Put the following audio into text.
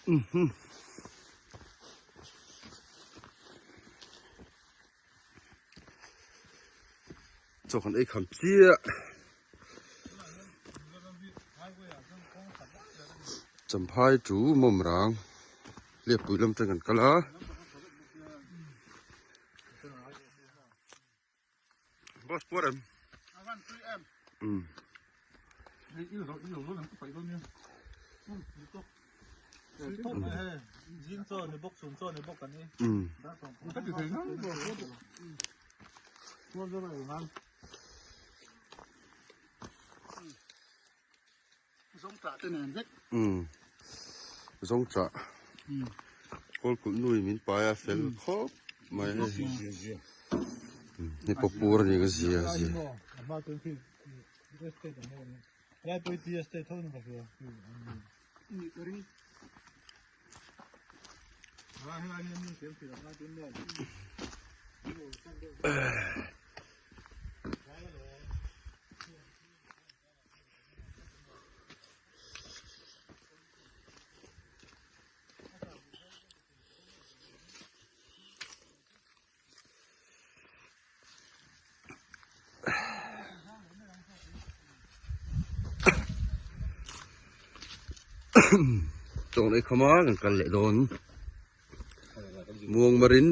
Chaw kan ei kham chiah. Champhai chu mawm rang Hliappui lam atang kan kal a. Boss puar em? Um. Um. Um. Zawngṭah. Kawlkulh nui min pai a fel khawp mai hei. Ni pawh pur a ni ka zia zia. Chawn ei khama kan kal leh dawn muang marin.